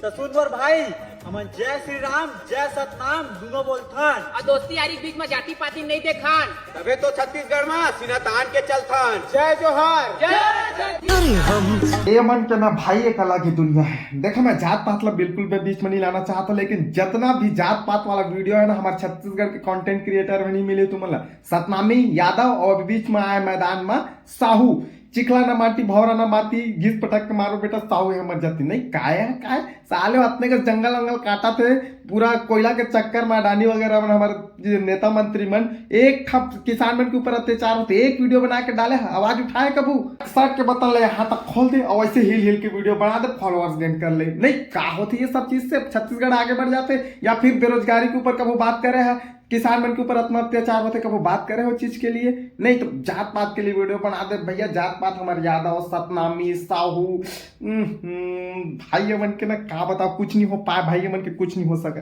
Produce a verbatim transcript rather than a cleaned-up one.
त सुन मोर भाई, हमन जय श्री राम, जय सतनाम, दूनों बोलथन। अउ दोस्ती यारी के बीच में जाति पाति नहीं देखन। तभे तो छत्तीसगढ़ में सीना तान के चलथन। जय जोहार। ये मन के ना भाई, एक अलग ही दुनिया है। देखो, मैं जात पात ला बिल्कुल भी बीच में नहीं लाना चाहता, लेकिन जितना भी जात पात वाला वीडियो है ना, हमारे छत्तीसगढ़ के कंटेंट क्रिएटर में नहीं मिले तुमन ला। सतनामी, यादव और बीच में आए मैदान में साहू। चिखला न माटी, भौरा न माटी, घिस पटक के मारो बेटा, साहू है हमर जाति। नहीं, काय है, काय? साले अतने के जंगल वंगल काटथे, पूरा कोयला के चक्कर में अडानी वगैरह मन, हमारे नेता मंत्री मन, एक ठप किसान मन के ऊपर अत्याचार होथे, एक वीडियो बना के डाले, आवाज उठाए कभू? शर्ट के बटन ले यहाँ तक खोल दे और वैसे हिल हिल के वीडियो बना दे, फॉलोअर्स गेन कर ले। नहीं, का होथे ये सब चीज से? छत्तीसगढ़ आगे बढ़ जाथे? या फिर बेरोजगारी के ऊपर कभू बात करे है, किसान मन के ऊपर अतना अत्याचार होथे, कभू बात करे हो चीज के लिए? नहीं तो जात पात के लिए वीडियो बना दे भैया। जात पात हमारे यादव, सतनामी, साहू, हम्म, भाई मन के ना का बताओ, कुछ नहीं हो पाए भाई मन के, कुछ नहीं हो सके।